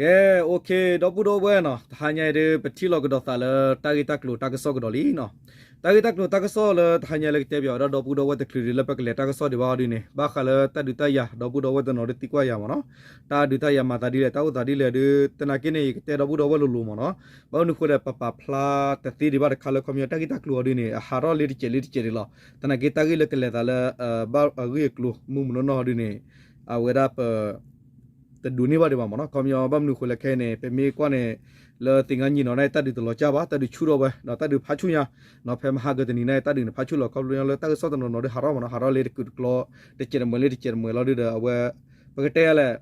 ကဲ, OK, ဒီပုၢ်ဒီဝဲၢ်နီၤ, တဟါညါအံၤဒုး ပထံၣ်လိာ်ကဒီးသးလၢတၢ်ဂ့ၢ်တၢ်ကျိၤတၢ်ကစီၣ်ကဒီးလံနီၤ. တၢ်ဂ့ၢ်တၢ်ကျိၤတၢ်ကစီၣ်လၢတဟါညါလၢကတဲပၠးဝဲဒၣ် ဒီပုၢ်ဒီဝဲၢ်တချုးဒံးလၢပကလဲၤတၢ်ကစီၣ်ဒံးဘၣ်အီၤဒုးန့ၣ် ဘၣ်ဃးလၢတၢ်ဒုးတၢ်ယၤ ဒီပုၢ်ဒီဝဲၢ်တနီၤဒုးသံကွၢ်ယၤမ့ၢ်နီၤ. တၢ်ဒုးတၢ်ယၤမၤသးဒ်လဲၣ် တၢ်အိၣ်သးဒ်လဲၣ်ဒုး သနာ်က့န့ၣ် ယကတဲဒီပုၢ်ဒီဝဲၢ်လိၤလိၤမ့ၢ်နီၤ. ဘၣ်မနုၤဃိလဲၣ် ပပာ်ဖျါတသ့ဒံးဘၣ်တခါလၢ ခီပညီတၢ်ဂ့ၢ်တၢ်ကျိၤအီၤဒုးန့ၣ် အဟးထီၣ်လၢတစဲးလၢတစဲးဒံးလီၤ. သနာ်က့တၢ်ဂ့ၢ်လၢကလဲၤသးလၢ ဘၣ်အဂ့ၢ်အကျိၤ မုၢ်မနီၢ်နီၢ်အီၤဒုးန့ၣ် အဝဲဒၣ်ပ တဒိးန့ၢ်ဘၣ်ဒံးဘၣ်မ့ၢ်နီၤ. ခီပညီဘၣ်မနုၤဃိလဲၣ်ခဲအံၤန့ၣ် ပမ့ၢ်ကွၢ်န့ၣ် လၢသ့ၣ်ငါညံၣ်နီၤန့ၣ် တၢ်ဒုးတလီၤကၢ်ဘၣ် တၢ်ဒုးဆူၣ်ထီၣ်ဝဲ ဒီးတၢ်ဒုးဖးဆူၣ်ညါနီၤ. ဖဲမဟါကတနံၤန့ၣ် တၢ်ဒုးန့ၣ်ဖးဆူၣ်လီၤ ခီဖျိလၢတၢ်ကစီၣ်တနီၤနီၤဒုးဟးထီၣ်မ့ၢ်နီၤ ဟးထီၣ်လၢတကုာ်တကျီ တစဲးတမှဲၤလၢတစဲးတမှဲၤလီၤဒုးဒီး အဝဲ ပကတဲလဲၣ်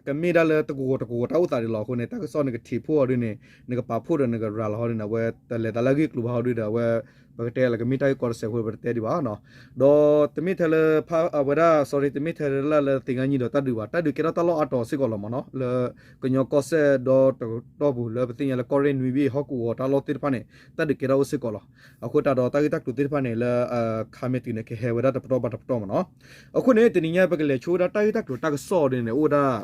ကမ့ၢ်ဒၣ်လၢတကဝီၤတကဝီၤတၢ်အိၣ်သးဒံးလီၤ. အဃိန့ၣ် တၢ်ကစီၣ်န့ၣ်ကထံးဖှိၣ်အီၤဒုးန့ၣ် နကပာ်ဖှိၣ်ဒီးနကရၤလီၤဟီဒုးန့ၣ် အဝဲတလဲၤသးလၢအဂ့ၢ်ကျိၤဘၣ်ဟီဒုးဒီး အဝဲ ပကတဲလၢကမ့ၢ်တၢ်ဂ့ၢ်ကီတစဲးဖိပတဲဒံးဘၣ်နီၤ. ဒီးတမ့ၢ်ထဲလၢ အဝဲဒၣ် sorry တမ့ၢ်ထဲလၢလၢသ့ၣ်ငါညံၣ်ဒီးတၢ်ဒုးဘၣ် တၢ်ဒုးကဲထီၣ်တၢ်လီၢ်အါတီၤစ့ၢ်ကီးလီၤမ့ၢ်နီၤ လၢကညီကီၢ်စဲၣ်ဒီတကတီၢ်ပူၤ လၢပသ့ၣ်ညါလၢကီၢ်ရ့ၣ်နွံဘ့ၣ်ဟီၣ်ကဝီၤတၢ်လီၢ်သ့ၣ်တဖၣ်န့ၣ် တၢ်ဒုးကဲထီၣ်အိၣ်စ့ၢ်ကီးလီၤ. အဃိသတးဒီးတၢ်ဂ့ၢ်တၢ်ကျိၤသ့ၣ်တဖၣ်န့ၣ် လၢ ခါမ့ၢ်တုၤန့ၣ် ကဟဲဝဲဒၣ်တပတီၢ်ဘၣ်တပတီၢ်မ့ၢ်နီၤ. အဃိန့ၣ် တနံၤညါပကလဲၤဆိဝဲဒၣ်တၢ်ဂ့ၢ်တၢ်ကျိၤတၢ်ကစီၣ်အီၤဒုးန့ၣ် အိၣ်ဝဲဒၣ်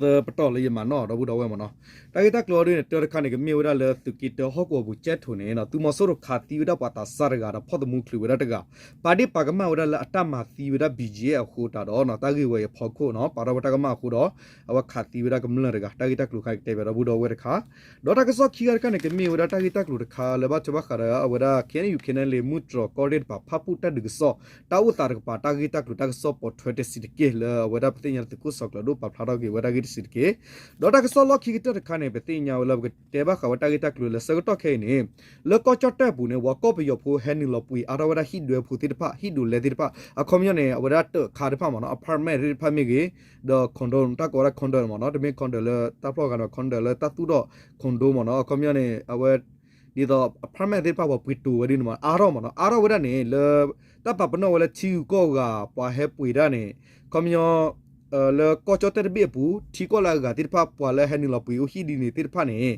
သၢပတီၢ်လၢယမၤနီၣ်ဒီပုၢ်ဒီဝဲၢ်မ့ၢ်နီၤ. တၢ်ဂ့ၢ်တၢ်ကျိၤအီၤဒုးန့ၣ် တၢတခါန့ၣ် ကမ့ၢ်ဝဲဒၣ်လၢသုးက့တၢဟီၣ်ကဝီၤပူၤကၠဲၣ်ထိၣ်န့ၣ် သုးမီၤစိရိၤခးသံဝဲဒၣ်ပှၤသးစၢ်တဂၤဒီးဖီၣ်သမူချုးဝဲဒၣ်တဂၤ ပာ်ဒ့ၣ်ပာ်ကမၣ်ဝဲဒၣ်လၢအတၢ်မၤသံဝဲဒၣ် ဘီၣ်ကၠံၣ်အဲၣ် အဃိသတးဒီး တၢ်ဂ့ၢ်ဝဲအံၤအဖီခိၣ်နီၤ ပာ်ထီၣ်ဝဲတၢ်ကမၣ်အဃိဒီး အဝဲခးသံဝဲဒၣ်ကမျၢၢ်တဂၤ တၢ်ဂ့ၢ်တၢ်ကျိၤတခါန့ၣ် ကတဲဘၣ်ဒီပုၢ်ဒီဝဲၢ်တခါ ဒီးတၢ်ကစီၣ်ခံဂၤတခါန့ၣ် ကမ့ၢ်ဝဲဒၣ်တၢ်ဂ့ၢ်တၢ်ကျိၤတခါလၢဘၣ်ထွဲဘၣ်ဃးဒီး အဝဲဒၣ် KNU KNLA မုၢ်တြီၤကီၢ်ရ့ၣ်တကပၤ ဖၣ်ပူၣ်တၢ်ဒုးကစီၣ် တၢ်အိၣ်သးတကပၤ တၢ်ဂ့ၢ်တၢ်ကျိၤတၢ်ကစီၣ်ပိာ်ထွဲတဆံးတက့ၢ် လၢအဝဲဒၣ်ပသ့ၣ်ညါလၢသုးခိၣ်စီၤကျၢၤဒိၣ်ပာ်ဖျါထီၣ်က့ၤဝဲတၢ်ဂ့ၢ်တဆံးတက့ၢ်. ဒီးတၢ်ကစီၣ်လီၢ်ခံကတၢၢ်တခါန့ၣ် ပသ့ၣ်ညါဝဲလၢပကတဲဘၣ်ဃးဝဲတၢ်ဂ့ၢ်တၢ်ကျိၤလၢဆၢကတီၢ်ခဲအံၤန့ၣ် လၢကီၢ်ကၠီၣ်တဲၣ်အပူၤန့ၣ် ပှၤကီၢ်ပယီၤဖိဟဲနုာ်လီၤပှ့ၤအါထီၣ်ဝဲဒၣ်ဟံၣ်ဒွဲဖိသ့ၣ်တဖၣ် ဟံၣ်ဒိးလဲသ့ၣ်တဖၣ် အခီပညီန့ၣ် အဝဲဒၣ်တၢးခါတဖၣ်မ့ၢ်နီၤ apartment သ့ၣ်တဖၣ်မ့ၢ်ဂ့ၤ ဒီး condo တၢ်ကိးဝဲဒၣ် condo မ့ၢ်နီၤ တမ့ၢ် condo လၢတၢ်ဖျီၣ်ဂၤန့ၣ် condo လၢတၢ်သူၣ်ထီၣ် condo မ့ၢ်နီၤ အခီပညီန့ၣ် အဝဲ ဒ်သိး apartment သ့ၣ်တဖၣ်ပှၤပှ့ၤတိၤဝဲဒ်န့ၣ်မ့ၢ် အါထီၣ်မ့ၢ်နီၤ အါထီၣ်ဝဲဒၣ်န့ၣ် လၢတၢ်ပာ်ပနီၣ်ဝဲလၢထံဂုၤကီၢ်ဂၤ ပှၤဟဲပှ့ၤဒၣ်န့ၣ် ခီပညီ လၢကီၢ်ကၠီၣ်တဲၣ်တဘ့ၣ်အပူၤ ထံကီၢ်လၢအဂၤသ့ၣ်တဖၣ် ပှၤလၢဟဲနုာ်လီၤပှ့ၤအိၣ်ဟံၣ်ဒ်န့ၣ်သ့ၣ်တဖၣ်န့ၣ်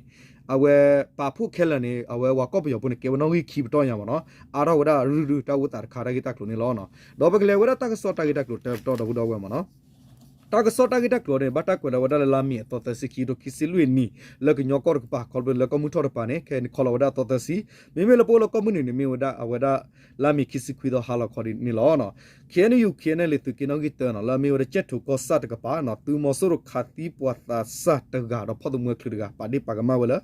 အဝဲပာ်ဖှိၣ်ခဲလၢာ်န့ၣ် အဝဲပှၤကီၢ်ပယီၤဖိန့ၣ် ကဲဝဲနီၣ်ဂံၢ်ခံပတီၢ်ညါမ့ၢ်နီၤ အါထီၣ်ဝဲဒၣ်ရုၢ်ရုၢ်တၢ်အိၣ်သးတခါတၢ်ဂ့ၢ်တၢ်ကျိၤန့ၣ်လီၤ. ဒီးပကလဲၤဝဲဒၣ်တၢ်ကစီၣ်တၢ်ဂ့ၢ်တၢ်ကျိၤတၢပတီၢ်ဒီပုၢ်ဒီဝဲၢ်မ့ၢ်နီၤ တၢ်ကစီၣ်တၢ်ဂ့ၢ်တၢ်ကျိၤန့ၣ် ဘၣ်တၢ်ကွဲးလီၤဝဲဒၣ်လၢလါမ့ၤအသီသၢဆံ ခံကထိခံဆံလွံၢ်နံၣ် လၢကညီကီၢ်တကပၤ ခီဖျိလၢကီၢ်မုၢ်ထီၣ်တကပၤန့ၣ် ခဲအံၤန့ၣ်ခီလီၤဝဲဒၣ်အသီသၢဆံ မ့မ့ၢ်လၢပအိၣ်လၢကီၢ်မုၢ်နုာ်န့ၣ် မ့ၢ်ဝဲဒၣ်အဝဲဒၣ် လါမ့ၤခံဆံခွံသီဟါလီၤခီဒ်န့ၣ်လီၤ. ခ့ၣ်အဲၣ်ယူၣ် ခ့ၣ်အဲၣ်အဲၣ်လ့ၣ် သုးက့နီၣ်ဂံၢ်တၢနီၤ လၢအမ့ၢ်ဝဲဒၣ်ကၠဲၣ်ထိၣ်ကီၢ်ဆၣ်တကပၤနီၤ သုးမီၤစိရိၤခးသံပှၤသးစၢ်တဂၤဒီးဖီၣ်သမူအချုးတဂၤ ပာ်ဒ့ၣ်ပာ်ကမၣ်ဝဲလၢ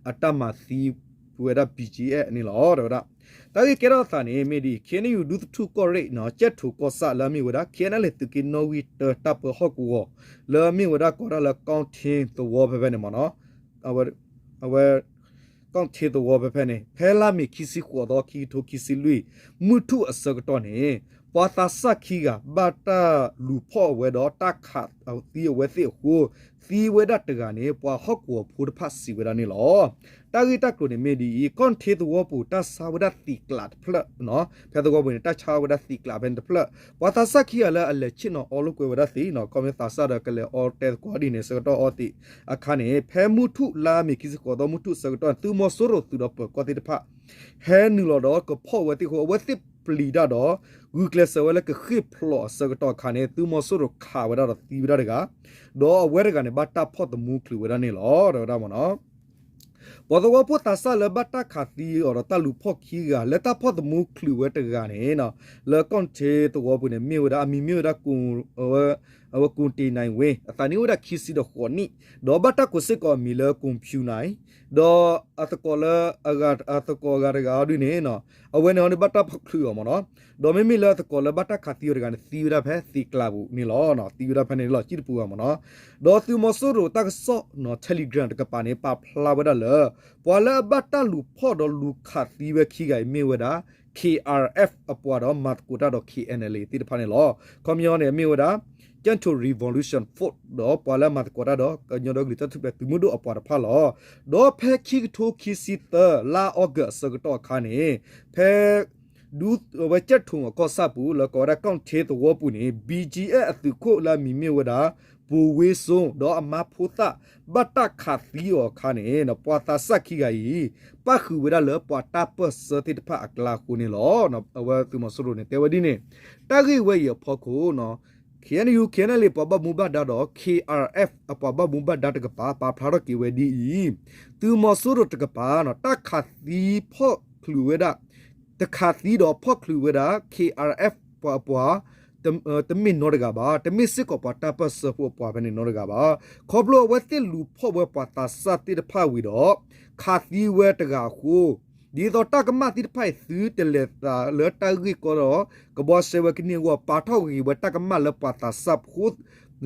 အတၢ်မၤသံဝဲဒၣ် ဘီၣ်ကၠံၣ်အဲၣ်န့ၣ်လီၤ တဲဝဲဒၣ် တၢ်ဂ့ၢ်ကဲထီၣ်အသးန့ၣ် မ့ၢ်ဒ်အံၤ ခ့ၣ်အဲၣ်ယူၣ် ဒူသထူၣ်ကီၢ်ရ့ၣ်နီၤ ကၠဲၣ်ထိၣ်ကီၢ်ဆၣ်လၢအမ့ၢ်ဝဲဒၣ် ခ့ၣ်အဲၣ်အဲၣ်လ့ၣ် သုးက့နီၣ်ဂံၢ်တၢတၢ်ပၢဟီၣ်ကဝီၤ လၢအမ့ၢ်ဝဲဒၣ်ကိးဒၣ်လၢ ကီၢ်ထ့သဝီဖဲဖဲန့ၣ်မ့ၢ်နီၤ အဝဲ ကီၢ်ထ့သဝီဖဲဖဲန့ၣ် ဖဲလါမ့ၤခံဆံဃိးသီ ခံကထိခံဆံလွံၢ် မုၢ်ထူၣ်အဆၢကတီၢ်န့ၣ် ပှၤသးစၢ်ခံဂၤ ဘၣ်တၢ်လူၤဖီၣ်အဝဲဒီးတၢ်ခးသံအဝဲသ့ၣ်အဃိ သံဝဲဒၣ်တဂၤန့ၣ် ပှၤဟီၣ်ကဝီၤဖိတဖၣ်စံးဝဲဒၣ်န့ၣ်လီၤ. တၢ်ဂ့ၢ်တၢ်ကျိၤန့ၣ်မ့ၢ်ဒ်အံၤ ကီၢ်ထ့သဝီပူၤ တၢ်ဆါဝဲဒၣ်သံးကျးတဖျၢၣ်နီၤ ဖဲသဝီပူၤန့ၣ် တၢ်ဆါဝဲဒၣ်သံးကျးဖဲန့ၣ်တဖျၢၣ် ပှၤသးစၢ်ခံဂၤလၢအလဲၤဆ့ၣ်နီၤအီလိာ်ကွဲဝဲဒၣ်သံးနီၤ ခီဖျိသးစၢ်ဒီးကလဲၤအီတဲသကိးဒ်န့ၣ် ဆၢကတီၢ်အီသံးအခါန့ၣ် ဖဲမုၢ်ထူၣ်လါမ့ၤခံဆံဃိးသီ မုၢ်ထူၣ်အဆၢကတီၢ်န့ၣ် သုးမီၤစိရိၤသုးဒီးပၢၤကီၢ်သ့ၣ်တဖၣ် ဟဲနုာ်လီၤဒီးကဖီၣ်ဝဲသ့ၣ်အဃိ အဝဲသ့ၣ်ပျံၤတၢ်ဒီး ဂုာ်ကျဲးစၢးဝဲလၢကဃ့ၢ်ဖျိးအဆၢကတီၢ်အခါန့ၣ် သုးမီၤစိရိၤခးဝဲဒၣ်ဒီးသံဝဲဒၣ်တဂၤ ဒီးအဝဲတဂၤန့ၣ် ဘၣ်တၢ်ဖီၣ်သမူချုးဝဲဒၣ်န့ၣ်လီၤ တဲဝဲဒၣ်မ့ၢ်နီၤ ပှၤသဝီဖိသးစၢ်လၢဘၣ်တၢ်ခးသံအီၤဒီးတၢ်လူၤဖီၣ်ခံဂၤ လၢတၢ်ဖီၣ်သမူချုးဝဲတဂၤန့ၣ် လၢကီၢ်ထ့သဝီပူၤန့ၣ် မ့ၢ်ဝဲဒၣ် အမံၤမ့ၢ်ဝဲဒၣ် အဝဲ အဝဲ ကူၣ်တ့ၢ်နၢၣ်ဝ့ အသးနံၣ်အိၣ်ဝဲဒၣ်ခံဆံဒီးဃိးနံၣ် ဒီးဘၣ်တၢ်ကိးစ့ၢ်ကီးအမံၤလၢ ကူၣ်ဖၠူၣ်နၢၣ် ဒီးအသကိးလၢ အသကိးအဂၤတဂၤအီၤဒ်န့ၣ် အဝဲန့ၣ်အီၤန့ၣ်ဘၣ်တၢ်ဖီၣ်ချုးအီၤမ့ၢ်နီၤ ဒီးမ့မ့ၢ်လၢအသကိးလၢဘၣ်တၢ်ခးသံအီၤတဂၤန့ၣ် သံဝဲဒၣ်ဖဲသံးကျးပူၤန့ၣ်လီၤ သံဝဲဒၣ်ဖဲန့ၣ်လီၤ ကံၣ်တပူၤအီၤမ့ၢ်နီၤ ဒီးသုးမီၤစိရိၤတၢ်ကစီၣ်နီၤ Telegram တကပၤန့ၣ် ပာ်ဖျါဝဲဒၣ်လၢ ပှၤလၢအဘၣ်တၢ်လူၤဖီၣ်ဒီးလူၤခးသံဝဲခံဂၤအံၤမ့ၢ်ဝဲဒၣ် K R F အပှၤဒီးမၤသကိးတၢ်ဒီး K N L A သ့ၣ်တဖၣ်န့ၣ်လီၤ. ခီပညီန့ၣ် မ့ၢ်ဝဲဒၣ် ကၠဲၣ်ထိၣ် Revolution Force ဒီးပှၤလၢအမၤသကိးတၢ်ဒီးကညီဒီကလုာ်တၢ်ထူၣ်ဖျဲးသုးမုၢ်ဒိၣ်အပှၤတဖၣ်လီၤ. ဒီးဖဲခံကထိခံဆံသၢ လါအီကူးအဆၢကတီၢ်အခါန့ၣ် ဖဲ ဒူ အဝဲကၠဲၣ်ထိၣ်အကီၢ်ဆၣ်ပူၤ လၢကိးဝဲဒၣ်ကီၢ်ထ့သဝီပူၤန့ၣ် B G F အသုးခိၣ်လၢအမံၤမ့ၢ်ဝဲဒၣ် ပူၤဝ့စိ ဒီးအမါဖိသၣ် ဘၣ်တၢ်ခးသံအီၤအခါန့ၣ် ပှၤသးစၢ်ခံဂၤအံၤ ပၣ်ဃုာ်ဝဲဒၣ်လၢပှၤတၢ်ပၢၢ်ဆၢသ့ၣ်တဖၣ်အကျါအဃိန့ၣ်လီၤ. အဝဲသုးမီၤစိရိၤန့ၣ် တဲဝဲဒ်န့ၣ် တၢ်ဂ့ၢ်ဝဲအံၤအဖီခိၣ် KNU KNLA ပှၤဘၣ်မူဘၣ်ဒါဒီး KRF အပှၤဘၣ်မူဘၣ်ဒါတကပၤ ပာ်ဖျါထီၣ်က့ၤဝဲဒ်အံၤ, သုးမီၤစိရိၤတကပၤ တၢ်ခးသံဖီၣ်ချုးဝဲဒၣ် တခးသံဒီးဖီၣ်ချုးဝဲဒၣ် KRF ပှၤအပှၤ တမ့ၢ်နီတဂၤဘၣ်, တမ့ၢ်စ့ၢ်ကီးပှၤတၢ်ပၢၢ်ဆၢဖိအပှၤဖဲန့ၣ်နီတဂၤဘၣ်. ခီဖျိအဝဲသ့ၣ်လူၤဖီၣ်ဝဲပှၤသးစၢ်သ့ၣ်တဖၣ်ဝံၤဒီး ခးသံဝဲတဂၤအဃိ, ဒ်သိးတၢ်ကမၣ်သ့ၣ်တဖၣ်အံၤသုတလဲၤသးလၢတၢ်ဂ့ၢ်ကီဒီး ကဘှါရှဲဝဲကန့ၢ်အဂီၢ် ပာ်ထီၣ်ဂ့ၤဝဲတၢ်ကမၣ်လၢပှၤသးစၢ်ဖိ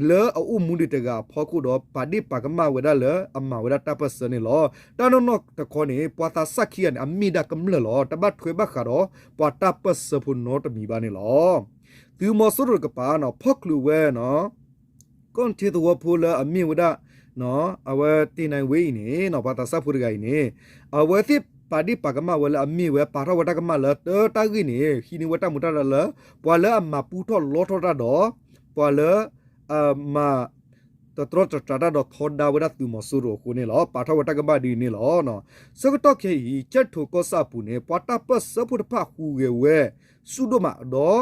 လၢအအိၣ်မူဒံးတဂၤအဖီခိၣ်ဒီး ပာ်ဒ့ၣ်ပာ်ကမၣ်ဝဲဒၣ်လၢအမၤဝဲဒၣ်တၢ်ပၢၢ်ဆၢန့ၣ်လီၤ. တၢ်နီၢ်နီၢ်တခီန့ၣ် ပှၤသးစၢ်ခံဂၤန့ၣ် အမ့ၢ်ဒၣ်ကမျၢၢ်လီၤ. တဘၣ်ထွဲဘၣ်ဃးဒီးပှၤတၢ်ပၢၢ်ဆၢဖိနီတမံၤဘၣ်န့ၣ်လီၤ. သုးမီၤစိရိၤတကပၤ ဖီၣ်ချုးဝဲ ကီၢ်ထံသဝီဖိလၢအမ့ၢ်ဝဲဒၣ် အဝဲတ့ၢ်နၢ်ဝ့အံၤန့ၣ် ပှၤသးစၢ်ဖိတဂၤအံၤန့ၣ် အဝဲသ့ၣ်ပာ်ဒ့ၣ်ပာ်ကမၣ်ဝဲလၢအမ့ၢ်ဝဲ ပာ်ထီၣ်ဝဲတၢ်ကမၣ်လၢတၢ်ဂ့ၢ်န့ၣ် ဟံးန့ၢ်ဝဲတၢ်မူတၢ်ရၢလၢ ပှၤလၢအမၤပူထီၣ်လီထီၣ်တၢ်ဒီး ပှၤလၢ အမၤ တတြီတတြၢ်တၢ်ဒီးထီဒါဝဲဒၣ်သုးမီၤစိရိၤအဃိန့ၣ်လီၤ. ပာ်ထီၣ်ဝဲတၢ်ကမၣ်ဒ်န့ၣ်လီၤ. ဆၢကတီၢ်ခဲအံၤ ကၠဲၣ်ထိၣ်ကီၢ်ဆၣ်အပူၤန့ၣ် ပှၤတၢ်ပၢၢ်ဆၢဖိတဖၣ်ဟူးဂဲၤဝဲ ဆူၣ်ဒိၣ်မးဒီး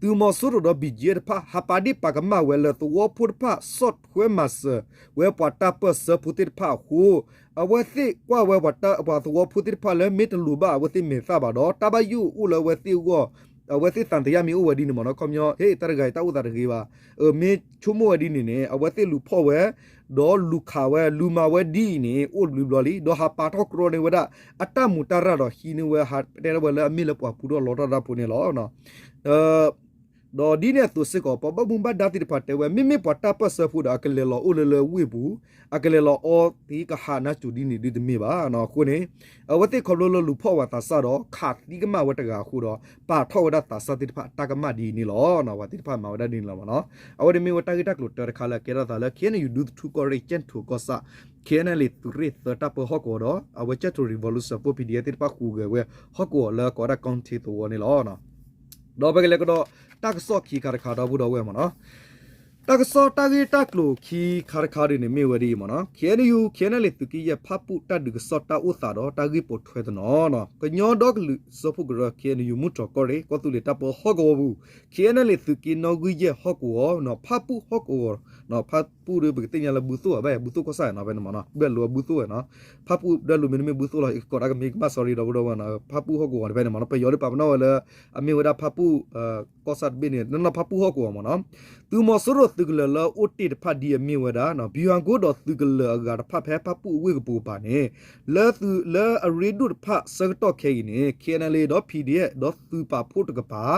သုးမီၤစိရိၤဒီး ဘံၣ်ကၠ့တဖၣ် ဟးပာ်ဒ့ၣ်ပာ်ကမၣ်ဝဲလၢသဝီဖိတဖၣ် ဆီၣ်ထွဲမၤစၢၤဝဲပှၤတၢ်ပၢၢ်ဆၢဖိသ့ၣ်တဖၣ်အဃိ အဝဲသ့ၣ်ကွၢ်ဝဲပှၤသဝီဖိသ့ၣ်တဖၣ်လၢမ့ၢ်တလိၤဘၣ်အဝဲသ့ၣ်မဲာ်သၣ်ဘၣ်ဒီး တၢ်ဘၣ်ယိၣ်အိၣ်လၢအဝဲသ့ၣ်အဂီၢ် အဝဲသ့ၣ်သံသယမ့ၢ်အိၣ်ဝဲဒ်န့ၣ်မ့ၢ်နီၤ ခီပညီ ဟ့ၣ် တၢ်တဂၤအံၤတၢ်အိၣ်သးတဂ့ၤဘၣ် မ့ၢ်ဆိကမိၣ်ဝဲဒ်န့ၣ်န့ၣ် အဝဲသ့ၣ်လူၤဖီၣ်ဝဲ ဒီးလူၤခးဝဲ လူၤမၤဝဲဒ်အံၤန့ၣ် အိၣ်တဘျီဘျီလံ ဒီးဟးပာ်ထီၣ်ကြီန့ၢ်ဝဲဒၣ် အတၢ်မူးတၢ်ရၢ်ဒီးဟံးန့ၢ်ဝဲ ဟးတဲဝဲလၢအမ့ၢ်လၢပှၤပူထီၣ်လီထီၣ်တၢ်ဖိန့ၣ်လီၤ. ဒီးဒ်န့ၣ်အသိးစ့ၢ်ကီး ပှၤဘၣ်မူဘၣ်ဒါသ့ၣ်တဖၣ်တဲဝဲ မ့မ့ၢ်ပှၤတၢ်ပၢၢ်ဆၢဖိဒီး အကလဲၤလီၤအိၣ်လၢလၢဝ့ၢ်ပူၤ အကလဲၤလီၤအီသံကဟးနါစိၤဒ်န့ၣ်ဒ်တမ့ၢ်ဘၣ်. အဃိန့ၣ် အဝဲသ့ၣ်ခီဖျိလၢလူၤဖီၣ်ဝဲသးစၢ်ဒီး ခးသံကမၣ်ဝဲတဂၤအဃိဒီး ပာ်ထီၣ်ဝဲဒၣ်သးစၢ်သ့ၣ်တဖၣ်အတၢ်ကမၣ်ဒ်အံၤန့ၣ်လီၤ. ပှၤသ့ၣ်တဖၣ်မၤဝဲဒၣ်ဒ်န့ၣ်လီၤမ့ၢ်နီၤ. အဝဲန့ၣ်မ့ၢ်ဝဲတၢ်ဂ့ၢ်တၢ်ကျိၤတၢတခါလၢအကဲထီၣ်သးလၢ KNU ဒူသထူကီၢ်ရ့ၣ် ကၠဲၣ်ထိၣ်ကီၢ်ဆၣ် KNLA သုးရ့ၣ်သၢတၢ်ပၢဟီၣ်ကဝီၤဒီး အဝဲကၠဲၣ်ထိၣ် revolution ဖိ PDF သ့ၣ်တဖၣ်ဟူးဂဲၤဝဲ ဟီၣ်ကဝီၤလၢကိးဝဲဒၣ်ကီၢ်ထံသဝီန့ၣ်လီၤ. ဒီးပကလဲၤကဒီး တၢ်ကစီၣ်ခံခါတခါဒီပုၢ်ဒီဝဲၢ်မ့ၢ်နီၤ. တၢ်ကစီၣ်တၢ်ဂ့ၢ်တၢ်ကျိၤခံခါတခါဒ်န့ၣ်မ့ၢ်ဝဲဒ်အံၤမ့ၢ်နီၤ. KNU KNLA သုးက့ယဲၢ်ဖၣ်ပူၣ်တၢ်ဒုးကစီၣ်တၢ်အိၣ်သးဒီးတၢ်ဂ့ၢ်ပိာ်ထွဲတနီၤ. ကညီဒီကလုာ်စၢဖှိၣ်ကရၢ KNU မုၢ်တြီၢ်ကီၢ်ရ့ၣ် ကီၢ်သူလ့ၤတၢ်ပၢဟီၣ်ကဝီၤပူၤ KNLA သုးက့နီၣ်ဂံၢ်ယဲၢ်ဟီၣ်ကဝီၤ ဖၣ်ပူၣ်ဟီၣ်ကဝီၤ ဖၣ်ပူၣ်ဒီးပကသ့ၣ်ညါလၢဘုသိၣ်ဘၣ် ဘုသိၣ်ကီၢ်ဆၣ်နီၤဖဲန့ၣ်မ့ၢ်နီၤ ဘၣ်လိာ်ဘုသိၣ်ဝဲနီၤ ဖၣ်ပူၣ်ဘၣ်လိာ်မ့တမ့ၢ်ဘုသိၣ်လီၤ ယကကိးတၢ်ကမ့ၢ်ကမၣ် sorry ဒီပုၢ်ဒီဝဲၢ်နီၤ ဖၣ်ပူၣ်ဟီၣ်ကဝီၤတဖဲန့ၣ်မ့ၢ်နီၤ ပယီၤဒ်ပာ်ပနီၣ်ဝဲလၢ အမ့ၢ်ဝဲဒၣ်ဖၣ်ပူၣ် ကီၢ်ဆၣ်တဘ့ၣ်န့ၣ် နီၢ်နီၢ်ဖၣ်ပူၣ်ဟီၣ်ကဝီၤမ့ၢ်နီၤ သုးမီၤစိရိၤသုးကလၢၤလၢအိၣ်တ့ၢ်တဖၣ်ဒ်အမ့ၢ်ဝဲဒၣ် ဘံၣ်ဟးကိဒီးသုးကလၢၤအဂၤတဖၣ်ဖဲဖၣ်ပူၣ်အဝ့ၢ်ကပိာ်ကပၤန့ၣ် လၢသုးလၢအရ့ဒိၣ်တဖၣ်ဆၢကတီၢ်ခဲအံၤန့ၣ် KNLA ဒီး PDF ဒီးသုးပာ်ဖှိၣ်တကပၤ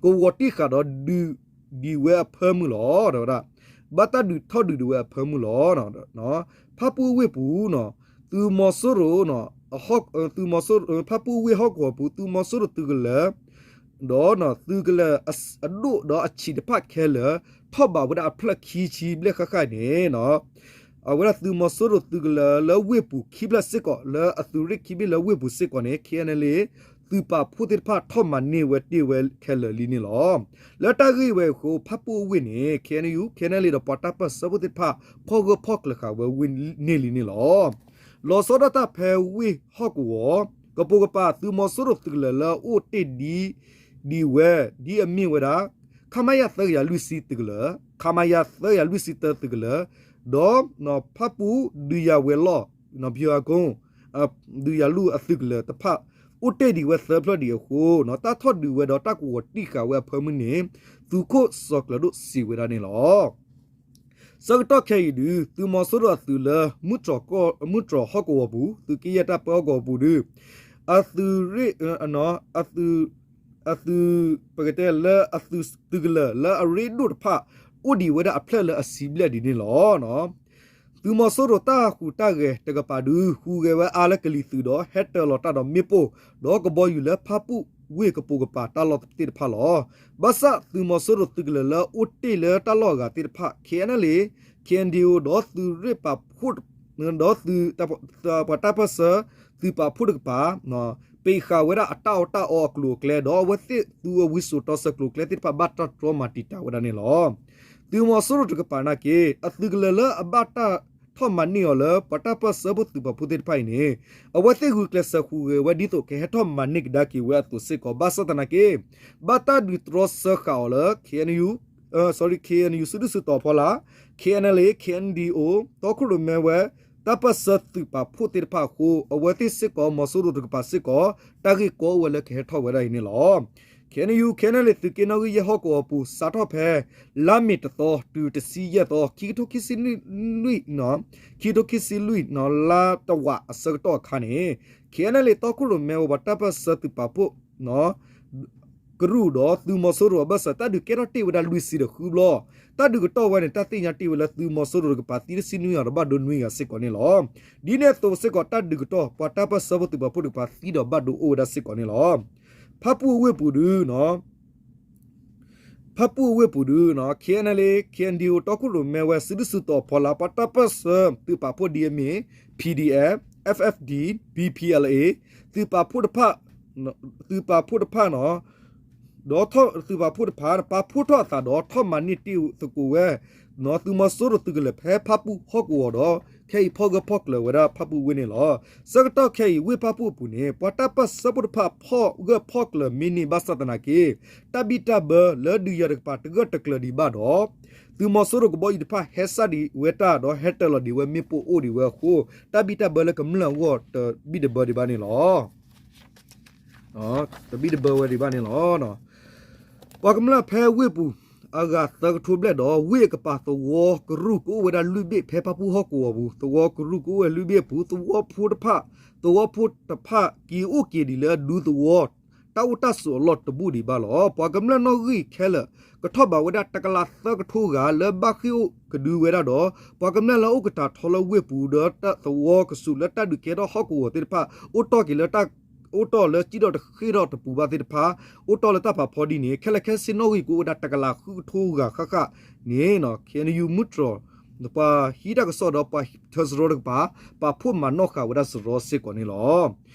ကဝီၤတံၢ်ဃာ်ဒီးဒုးဒံးဝဲအဖၢမုၢ်လီၤ တဲဝဲဒၣ် ဘၣ်တၢ်ဒုးထီၣ်ဒုးဒံးဝဲအဖၢမုၢ်လီၤ ဖၣ်ပူၣ်အဝ့ၢ်ပူၤ သုးမီၤစိရိၤ ဖၣ်ပူၣ်အဝ့ၢ်ဟီၣ်ကဝီၤပူၤ သုးမီၤစိရိၤသုးကလၢၤ ဒီးသုးကလၢၤအဒိၣ်ဒီးအဆံးတဖၣ်ခဲလၢာ် ထီၣ်ဘးဝဲဒၣ်အဖျၢၣ်ခံဆံဘျဲၣ်ဃၣ်ဃၣ်န့ၣ် အဝဲဒၣ်သုးမီၤစိရိၤသုးကလၢၤလၢဝ့ၢ်ပူၤခံဖျၢၣ်စ့ၢ်ကီး လၢအသုးရ့ၣ်ခံဘ့ၣ်လၢဝ့ၢ်ပူၤစ့ၢ်ကီးန့ၣ် KNLA သုးပာ်ဖှိၣ်သ့ၣ်တဖၣ်ထီၣ်မၤန့ၢ်ဝဲတ့ၢ်ဝဲခဲလၢာ်လံန့ၣ်လီၤ. လၢတၢ်ဂ့ၢ်ဝဲအဃိ ဖၣ်ပူၣ်အဝ့ၢ်န့ၣ် KNU KNLA ဒီးပှၤတၢ်ပၢၢ်ဆၢဖိသ့ၣ်တဖၣ် ဖီၣ်ဂၢၢ်ဖီၣ်ကျၢၤဃာ်ဝဲဝ့ၢ်န့ၢ်လံန့ၣ်လီၤ. လီၤဆီဒၣ်တၢ်ဖဲဝ့ၢ်ဟီၣ်ကဝီၤ ကပိာ်ကပၤသုးမီၤစိရိၤသုးကလၢၤလၢအအိၣ်တ့ၢ်ဒံး ဒံးဝဲ ဒ်အမ့ၢ်ဝဲဒၣ် ခမရ သၢကယၤလွံၢ်ဆံသုးကလၢၤ ခမရ သၢကယၤလွံၢ်ဆံတၢသုးကလၢၤ ဒီး ဖၣ်ပူၣ်ဒုးယၤဝဲၤလီၢ် ဘံၣ်ဟးကိ ဒုးယၤလူၢ်အသုးကလၢၤတဖၣ် အိၣ်တ့ၢ်ဒံးဝဲသၢဖျၢၣ်ဒံးအဃိ တၢ်ထီၣ်ဒုးဝဲဒီးတၢ်ကဝီၤတံၢ်ဃာ်ဝဲအဖၢမုၢ်န့ၣ် သုးခိၣ်စီၤကျၢၤဒိၣ်စံးဝဲဒၣ်န့ၣ်လီၤ. ဆၢကတီၢ်ခဲအံၤဒုး သုးမီၤစိရိၤအသုးလၢ မုၢ်တြီၢ်ဟီၣ်ကဝီၤပူၤ သုးက့ယဲၢ်တၢ်ပၢဟီၣ်ကဝီၤပူၤဒုး အသုးရ့ၣ် အသုး ပကတဲလၢအသုးသုးကလၢၤလၢအရ့ဒိၣ်တဖၣ် အိၣ်ဒံးဝဲဒၣ်အဖျၢၣ်လၢအဆံဘျဲၣ်ဒံးန့ၣ်လီၤ. သုးမီၤစိရိၤတၢ်ဟူးတၢ်ဂဲၤတကပၤဒုး ဟူးဂဲၤဝဲအါလၢကလံၤသုးဒီး ဟဲတၢၤလီၤတၢ်ဒီးမ့ၣ်ပိၢ် ဒီးကဘီယူၤလၢဖၣ်ပူၣ်ဝ့ၢ်ကပိာ်ကပၤတၢ်လီၢ်သ့ၣ်တဖၣ်လီၤ. ဘၣ်ဆၣ်သုးမီၤစိရိၤသုးကလၢၤလၢအိၣ်တ့ၢ်လၢတၢ်လီၢ်အဂၤသ့ၣ်တဖၣ် KNLA KNDO ဒီးသုးရ့ၣ်ပာ်ဖှိၣ် ဒီးသုး ပှၤတၢ်ပၢၢ်ဆၢ သုးပာ်ဖှိၣ်တကပၤ ပ့းဃာ်ဝဲဒၣ်အတၢ်အီၣ်တၢ်အီအကျိၤအကျဲ ဒီးအဝဲသ့ၣ်သုးအဝံစိာ်တီဆၢကျိၤကျဲသ့ၣ်တဖၣ် ဘၣ်တၢ်တြီမၤတံာ်တာ်ဝဲဒၣ်န့ၣ်လီၤ. သုးမီၤစိရိၤတကပၤနာ်က့ အသုးကလၢၤလၢအဘၣ်တၢ်ထီၣ်မၤန့ၢ်အီၤလၢ ပှၤတၢ်ပၢၢ်ဆၢဖိသုးပာ်ဖှိၣ်သ့ၣ်တဖၣ်အံၤန့ၣ် အဝဲသ့ၣ်ဂုာ်ကျဲးစၢးဟူးဂဲၤဝဲဒ်သိးကဟဲထီၣ်မၤန့ၢ်ကဒါက့ၤဝဲအသိးစ့ၢ်ကီး ဘၣ်ဆၣ်သနာ်က့ ဘၣ်တၢ်ဒုးတြီဆၢဃာ်အီၤလၢ KNU sorry, K N U စုဒုၣ်စုတီၤဖီလာ်, K N L A, K N D O တီခိၣ်ရိၣ်မဲဝဲ တၢ်ပၢၢ်ဆၢသုးပာ်ဖှိၣ်သ့ၣ်တဖၣ်အဃိ အဝဲသ့ၣ်စ့ၢ်ကီး မီၤစိရိၤတကပၤစ့ၢ်ကီး တၢ်ဂ့ၢ်ကီအိၣ်ဝဲလၢကဟဲထီၣ်ဝဲဒၣ်အံၤန့ၣ်လီၤ. K N U, K N L A သုးက့နီၣ်ဂံၢ်ယဲၢ်ဟီၣ်ကဝီၤပူၤ စးထီၣ်ဖဲ လါမ့ၤတသီ တုၤတဆံယဲၢ်သီ ခံကထိခံဆံလွံၢ်, ခံကထိခံဆံလွံၢ် လါတဝာ်အဆၢကတီၢ်အခါန့ၣ် K N L A တီခိၣ်ရိၣ်မဲဝဲပှၤတၢ်ပၢၢ်ဆၢသုးပာ်ဖှိၣ် ကရူၢ်ဒီးသုးမီၤစိရိၤအဘၢၣ်စၢၤ တၢ်ဒုးကဲထီၣ်တ့ၢ်ဝဲဒၣ်လွံၢ်ဆံဒီးဃုဘျီ, တၢ်ဒုးကတီၢ်ဝဲန့ၣ် တၢ်သ့ၣ်ညါတ့ၢ်ဝဲလၢသုးမီၤစိရိၤတကပၤသံတဆံနွံဂၤဒီးဘၣ်ဒိနွံဂၤစ့ၢ်ကီးန့ၣ်လီၤ. ဒ်န့ၣ်အသိးစ့ၢ်ကီး တၢ်ဒုးကတီၢ် ပှၤတၢ်ပၢၢ်ဆၢဖိသုးပာ်ဖှိၣ်တကပၤ သံဒီးဘၣ်ဒိအိၣ်ဝဲဒၣ်စ့ၢ်ကီးန့ၣ်လီၤ. ဖၣ်ပူၣ်အဝ့ၢ်ပူၤဒု ဖၣ်ပူၣ်အဝ့ၢ်ပူၤဒု K N L A, K N D O တီခိၣ်ရိၣ်မဲဝဲ စုဒုၣ်စုတီၤဖီလာ် ပှၤတၢ်ပၢၢ်ဆၢ သုးပာ်ဖှိၣ်ဒ်အမ့ၢ် P D F, F F D, B P L A သုးပာ်ဖှိၣ်တဖၣ် သုးပာ်ဖှိၣ်တဖၣ်န့ၣ် ဒီးထီၣ်သုးပာ်ဖှိၣ်တဖၣ် ပာ်ဖှိၣ်ထီၣ်အသးဒီးထီၣ်မၤန့ၢ်တ့ၢ်သကိးဝဲ သုးမီၤစိရိၤသုးကလၢၤဖဲဖၣ်ပူၣ်ဟီၣ်ကဝီၤဒီး ခဲအံၤဖီၣ်ဂၢၢ်ဖီၣ်ကျၢၤဝဲဒၣ်ဖၣ်ပူၣ်ဝ့ၢ်န့ၣ်လီၤ. ဆၢကတီၢ်ခဲအံၤ ဝ့ၢ်ဖၣ်ပူၣ်အပူၤန့ၣ် ပှၤတၢ်ပၢၢ်ဆၢဖိတဖၣ်ဖီၣ်ဂၢၢ်ဖီၣ်ကျၢၤမ့ၢ်န့ၢ်ဘၣ်ဆၣ်သနာ်က့ တၢ်ဘံၣ်တၢ်ဘၢလၢဒုးယၤတကပၤတဂၢၢ်တကျၢၤဒံးဘၣ်ဒီး သုးမီၤစိရိၤကဘီယူၤတဖၣ်ဟဲစၢ်ဒံးဝဲတၢ်ဒီးဟဲတၢၤလီၤဒံးဝဲမ့ၣ်ပိၢ်အိၣ်ဒံးဝဲအဃိ တၢ်ဘံၣ်တၢ်ဘၢလၢကမျၢၢ်အဂီၢ်တဘံၣ်တဘၢဒံးဘၣ်န့ၣ်လီၤ. တဘံၣ်တဘၢဝဲဒံးဘၣ်န့ၣ်လီၤ. ပှၤကမျၢၢ်ဖဲဝ့ၢ်ပူၤ အဂၤသၢကထိဘျဲၣ်ဒီး ဝ့ၢ်အကပၤသဝီကရူၢ်ကအိၣ်ဝဲဒၣ်လွံၢ်ဘ့ၣ် ဖဲဖၣ်ပူၣ်ဟီၣ်ကဝီၤပူၤ သဝီကရူၢ်ကအိၣ်ဝဲလွံၢ်ဘ့ၣ်အပူၤ သဝီဖိတဖၣ် သဝီဖိတဖၣ်က့ၤအိၣ်က့ၤဒံးလၢဒူသဝီ တၢ်အိၣ်တၢ်ဆိးအလီၢ်တဘူၣ်ဒံးဘၣ်လီၤ. ပှၤကမျၢၢ်နီၣ်ဂံၢ်ခဲလၢာ် ကထီၣ်ဘးဝဲဒၣ်တကလးသၢကထိဂၤလၢဘၣ်ဃ့ၢ်အိၣ်ကဒုဝဲဒၣ်ဒီး ပှၤကမျၢၢ်လၢအအိၣ်ကတၢၢ်ထီလၢဝ့ၢ်ပူၤဒီးသဝီကဆူးလၢတၢ်ဒုးကဲထီၣ်ဟီၣ်ကဝီၤသ့ၣ်တဖၣ် အိၣ်တီၢ်က့ၤလၢ အိၣ်တီၢ်လၢစံၣ်ဒီးတဃ့ၢ်ဒီးတပူၤဘၣ်သ့ၣ်တဖၣ် အိၣ်တီၢ်လၢတၢ်ဖးဖီဒ်န့ၣ် ခဲလၢာ်ခဲဆ့နီၣ်ဂံၢ်ကအိၣ်ဝဲဒၣ်တကလးဃုကထိဂၤဃၣ်ဃၣ်န့ၣ် K N U မုၢ်တြီၤ ပှၤဟံးတၢ်ကစီၣ်ဒီးပှၤထၢစရီတကပၤ ပာ်ဖှိၣ်မၤနီၣ်ဃာ်ဝဲဒၣ်စရီစ့ၢ်ကီးန့ၣ်လီၤ.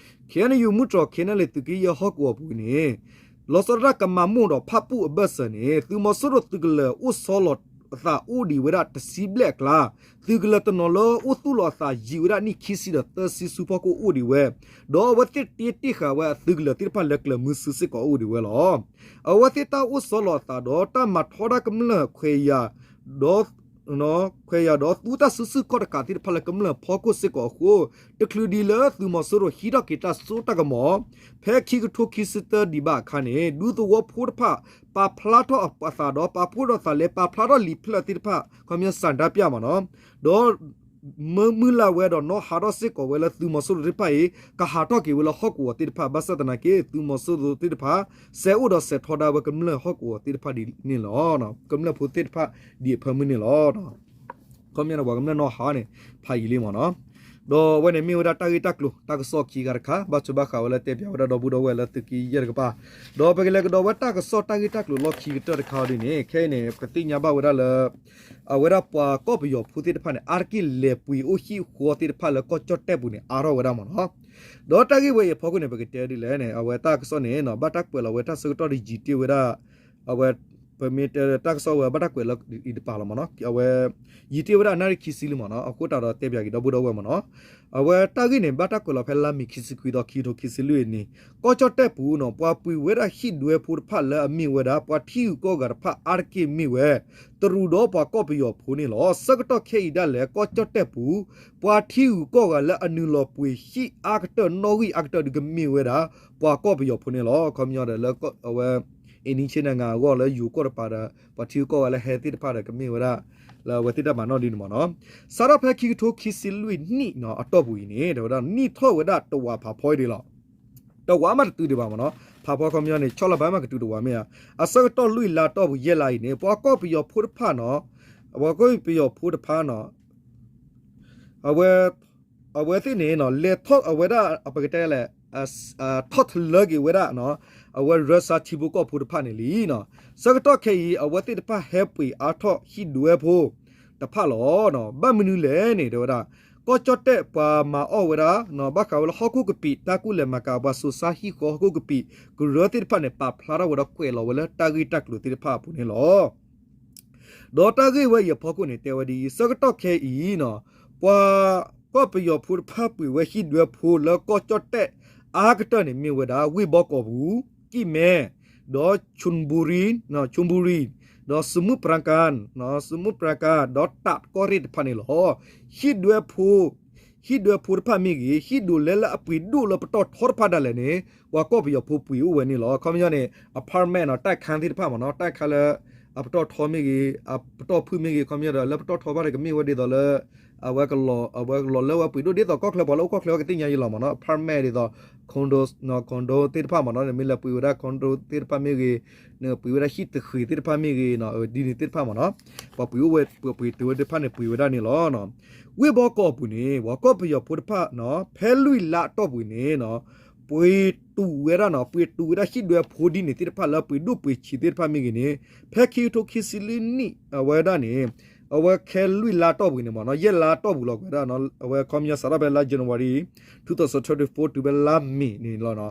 K N U မုၢ်တြီၤ K N L A သုးက့ယဲၢ်ဟီၣ်ကဝီၤပူၤန့ၣ် လီၤဆီဒၣ်တၢ်ကမၤမိၢ်ဒီးဖၣ်ပူၣ်အဘၢၣ်စၢၤန့ၣ် သုးမီၤစိရိၤသုးကလၢၤအိၣ်ဆီလီၤအသးအိၣ်ဒံးဝဲဒၣ်တဆံဘျဲၣ်အကျါ သုးကလၢၤတနီၤလၢအိၣ်သူၣ်လီၤအသးယံာ်ဝဲဒၣ်နံၣ်ခံဆံဒီးသၢဆံဆူဖီခိၣ်အိၣ်ဒံးဝဲ ဒီးအဝဲသ့ၣ်တ့တ့ၢ်ဃာ်ဝဲအသုးကလၢၤသ့ၣ်တဖၣ်လၢကျၢၤမုဆူစ့ၢ်ကီးအိၣ်ဒံးဝဲလီၤ. အဝဲသ့ၣ်တၢ်အိၣ်ဆီလီၤအသးဒီးတၢ်မၤထီဒါကမျၢၢ်ခွဲးယာ်ဒီး ခွဲးယာ်ဒီးသူတၢ်စုဆူၣ်ခီၣ်တကးသ့ၣ်တဖၣ်လၢကမျၢၢ်ဖီခိၣ်စ့ၢ်ကီးအဃိ တချုးဒံးလၢသုးမီၤစိရိၤဟံးထီၣ်က့ၤတၢ်စိတၢ်ကမီၤ ဖဲခံကထိခံဆံသၢဒံးဘၣ်အခါန့ၣ် ဒူသဝီဖိတဖၣ် ပာ်ဖျါထီၣ်အသးဒီးပာ်ဖှိၣ်ထီၣ်သးလၢပာ်ဖျါထီၣ်လံာ်ဖျၢၣ်သ့ၣ်တဖၣ် ခီပညီ ဆန္ဒပြ မ့ၢ်နီၤ ဒီး မၢမုၢ်လၢ်ဝဲဒီးနီၣ်ဟးထီၣ်စ့ၢ်ကီးဝဲလၢသုးမီၤစိရိၤသ့ၣ်တဖၣ်အံၤ ကဟးထီၣ်က့ၤဝဲလၢဟီၣ်ကဝီၤသ့ၣ်တဖၣ် ဘၣ်ဆၣ်သနာ်က့ သုးမီၤစိရိၤသ့ၣ်တဖၣ် စဲးအိၣ်ဒီးစဲးထီဒါဝဲကမျၢၢ်ဟီၣ်ကဝီၤသ့ၣ်တဖၣ်ဒ်န့ၣ်လီၤ. ကမျၢၢ်ဖိသ့ၣ်တဖၣ်ဒ်အဖၢမုၢ်န့ၣ်လီၤ. ခီပညီန့ၣ် ပှၤကမျၢၢ်နီၣ်ဟးန့ၣ် ဖးယံာ်လံမ့ၢ်နီၤ ဒီးအဝဲန့ၣ်မ့ၢ်ဝဲဒၣ်တၢ်ဂ့ၢ်တၢ်ကျိၤတၢ်ကစီၣ်ခံဂၤတခါ ဘၣ်ဆိဘၣ်ဃးဝဲလၢတဲပၠးဝဲဒၣ်ဒီပုၢ်ဒီဝဲၢ်လၢသုးက့ယဲၢ်တကပၤ ဒီးပကလဲၤကဒီးဝဲတၢ်ကစီၣ်တၢ်ဂ့ၢ်တၢ်ကျိၤလီၢ်ခံကတၢၢ်တခါအီၤဒ်န့ၣ် ခဲအံၤန့ၣ် ပသ့ၣ်ညါဘၣ်ဝဲဒၣ်လၢ အဝဲဒၣ်ပှၤကီၢ်ပယီၤဖိသ့ၣ်တဖၣ်န့ၣ် အါတက့ၢ်လဲၤပှ့ၤအိၣ်ဟံၣ်ဃီသ့ၣ်တဖၣ်လၢကီၢ်ကၠီၣ်တဲၣ်ပူၤန့ၣ် အါထီၣ်ဝဲဒၣ်မ့ၢ်နီၤ ဒီးတၢ်ဂ့ၢ်ဝဲအံၤအဖီခိၣ်န့ၣ် ပကတဲဒ်လဲၣ်န့ၣ် အဝဲတၢ်ကစီၣ်န့ၣ် ဘၣ်တၢ်ကွဲးလီၤဝဲတၢ်ဆၢကတီၢ်ဒီးယံာ်တ့ၢ်ဝဲဒၣ် အဝဲ ပမ့ၢ်တဲတၢ်ကစီၣ်ဝဲဘၣ်တၢ်ကွဲးလီၤအံၤတပၤလီၤမ့ၢ်နီၤ အဝဲ ယံာ်တ့ၢ်ဝဲဒၣ်နၣ်ရံၣ်ခံဆံလံမ့ၢ်နီၤ အဃိသတးဒီးတဲပၠးက့ၤဒီပုၢ်ဒီဝဲၢ်မ့ၢ်နီၤ အဝဲတၢ်ဂ့ၢ်န့ၣ် ဘၣ်တၢ်ကွဲးလီၤဖဲလါမ့ၤခံဆံခွံသီ ခံကထိခံဆံလွံၢ်အနံၤ ကီၢ်ကၠီၣ်တဲၣ်ပူၤနီၤ ပှၤပှ့ၤဝဲဒၣ်ဟံၣ်ဒွဲဖိတဖၣ်လၢအမ့ၢ်ဝဲဒၣ် ပှၤထံဂုၤကီၢ်ဂၤတဖၣ်အါတက့ၢ်မ့ၢ်ဝဲ တရူးဒီးပှၤကီၢ်ပယီၤဖိန့ၣ်လီၤ. ဆၢကတီၢ်ခဲအံၤဒၣ်လဲာ် ကီၢ်ကၠီၣ်တဲၣ်ပူၤ ပှၤထံဂုၤကီၢ်ဂၤလၢအနုာ်လီၤပှ့ၤဟံၣ်အါကတၢၢ်နီၣ်ဂံၢ်အါကတၢၢ်ဒုးကမ့ၢ်ဝဲဒၣ် ပှၤကီၢ်ပယီၤဖိန့ၣ်လီၤ. ခီပညီဒီးလၢအဝဲ အ့န့ဆ့နဂၤအဂီၢ်လၢယိၤကီၢ်တပၤဒီး ပှၤထံဂုၤကီၢ်ဂၤလၢဟဲသ့ၣ်တဖၣ်ဒီးကမ့ၢ်ဝဲဒၣ် လၢအဝဲသ့ၣ်တၢ်မၤနီၣ်ဒ်န့ၣ်မ့ၢ်နီၤ စးထီၣ်ဖဲခံကထိခံဆံလွံၢ်နံၣ်နီၤ အတီၢ်ပူၤအံၤန့ၣ် တဲဝဲဒၣ်နံၣ်ထီၣ်ဝဲဒၣ်တဝးဖးဖီဒံးလီၤ. တဝးမးတတုၤဒံးဘၣ်မ့ၢ်နီၤ ဖးဖီခီပညီန့ၣ် ဆီလီၤဘၣ်မးကတုၤတဝးမ့ၢ်ဧါ အဆၢကတီၢ်လွံၢ်လါအတီၢ်ပူၤယဲၢ်လါအံၤန့ၣ် ပှၤကီၢ်ပယီၤဖိတဖၣ်နီၤ ပှၤကီၢ်ပယီၤဖိတဖၣ်နီၤ အဝဲ အဝဲသ့ၣ်န့ၣ် လဲၤထီၣ်အဝဲဒၣ် ပကတဲလဲၣ် ထီၣ်တလၢက့ၤဝဲဒၣ် အဝဲရၢစါထံဖိကီၢ်ဖိတဖၣ်န့ၣ်လံနီၤ ဆၢကတီၢ်ခဲအံၤ အဝဲသ့ၣ်တဖၣ်ဟဲပှ့ၤအါထီၣ်ဟံၣ်ဒွဲဖိတဖၣ်လီၤ. ဘၣ်မနုၤလဲၣ်န့ၣ် တဲဝဲဒၣ် ကီၢ်ကၠီၣ်တဲၣ်ပှၤမၤအီၣ်ဝဲဒၣ် ဘၣ်ဃးဝဲလၢဟီၣ်ခိၣ်ကပံာ် တၢ်ကူၣ်လဲၤမၤကၤပှၤစိၤဆါဟံၣ်ဃီဟီၣ်ခိၣ်ကပံာ် ကရၢသ့ၣ်တဖၣ်န့ၣ် ပာ်ဖျါထီၣ်ဝဲဒီးကွဲးလီၤဝဲလၢတၢ်ဂ့ၢ်တၢ်ကျိၤသ့ၣ်တဖၣ်အပူၤန့ၣ်လီၤ. ဒီးတၢ်ဂ့ၢ်ဝဲအံၤအဖီခိၣ်န့ၣ် တဲဝဲဒ်အံၤ ဆၢကတီၢ်ခဲအံၤနီၤ ပှၤကီၢ်ပယီၤဖိတဖၣ်ပှ့ၤဝဲဟံၣ်ဒွဲဖိလၢကီၢ်ကၠီၣ်တဲၣ်အါကတၢၢ်န့ၣ် မ့ၢ်ဝဲဒၣ် ဝ့ၢ်ဘီကီၢ်ပူၤ, ကံၢ်မဲ, ဒီး ခၠူၣ်ဘူရံ, ခၠူၣ်ဘူရံ ဒီးစမုၢ်ပရၣ်ကၣ်, စမုၢ်ပရၣ်ကၣ် ဒီးတးကီၢ်ရ့ၣ်တဖၣ်န့ၣ်လီၤ. ဟံၣ်ဒွဲဖိ, ဟံၣ်ဒွဲဖိတဖၣ်မ့ၢ်ဂ့ၤ, ဟံၣ်ဒိးလဲလၢအပှ့ၤဒိၣ်လၢပတီၢ်ထီတဖၣ်ဒၣ်လဲာ်န့ၣ် ပှၤကီၢ်ပယီၤဖိပှ့ၤအိၣ်ဝဲန့ၣ်လီၤ. ခီပညီန့ၣ် apartment နီၤ တၢ်ခါသ့ၣ်တဖၣ်မ့ၢ်နီၤ တၢ်ခါလၢ အပတီၢ်ထီမ့ၢ်ဂ့ၤ, အပတီၢ်ဖုၣ်မ့ၢ်ဂ့ၤ ခီပညီဒီး လၢပတီၢ်ထီဘၣ်ဒီးကမ့ၢ်ဝဲဒ်သိးလၢ အဝဲကလီၤ, အဝဲကလီၤလၢဝဲပှ့ၤဒိၣ်ဒ်သိးကီၢ်ချၢ ပှၤလၢအိၣ်ကီၢ်ချၢကသ့ၣ်ညါယံလီၤမ့ၢ်နီၤ apartment ဒ်သိး condo, condo သ့ၣ်တဖၣ်မ့ၢ်နီၤ မ့ၢ်လဲၤပှ့ၤဝဲဒၣ် condo သ့ၣ်တဖၣ်မ့ၢ်ဂ့ၤ, နပှ့ၤဝဲဒၣ်ဟံၣ်တဃ့သ့ၣ်တဖၣ်မ့ၢ်ဂ့ၤနီၤ ဒ်န့ၣ်သ့ၣ်တဖၣ်မ့ၢ်နီၤ ပှၤပှ့ၤအိၣ်ဝဲ ပှၤပှ့ၤတုၤဝဲသ့ၣ်တဖၣ်န့ၣ် ပှ့ၤဝဲဒၣ်န့ၣ်လီၤ. ဝ့ၢ်ဘီကီးအပူၤန့ၣ် ပှၤကီၢ်ပယီၤဖိတဖၣ်နီၤ ဖဲလွံၢ်လါအတီၢ်ပူၤန့ၣ်နီၤ ပှ့ၤတူာ်ဝဲဒၣ်နီၤ ပှ့ၤတူာ်ဝဲဒၣ်ဟံၣ်ဒွဲဖိဒ်န့ၣ်သ့ၣ်တဖၣ်လၢပှ့ၤဒိၣ်ပှ့ၤဆံးသ့ၣ်တဖၣ်မ့ၢ်ဂ့ၤန့ၣ် ဖဲခံကထိခံဆံလွံၢ်နံၣ် အဝဲဒၣ်န့ၣ် အဝဲခဲလွံၢ်လါတီၢ်ပူၤန့ၣ်မ့ၢ်နီၤ ယဲၢ်လါတီၢ်ပူၤလီၤကွဲးဒၣ် အဝဲခီပညီစးထီၣ်ဖဲလါ January two thousand twenty-four တုၤဖဲလါမ့ၤန့ၣ်လီၤနီၤ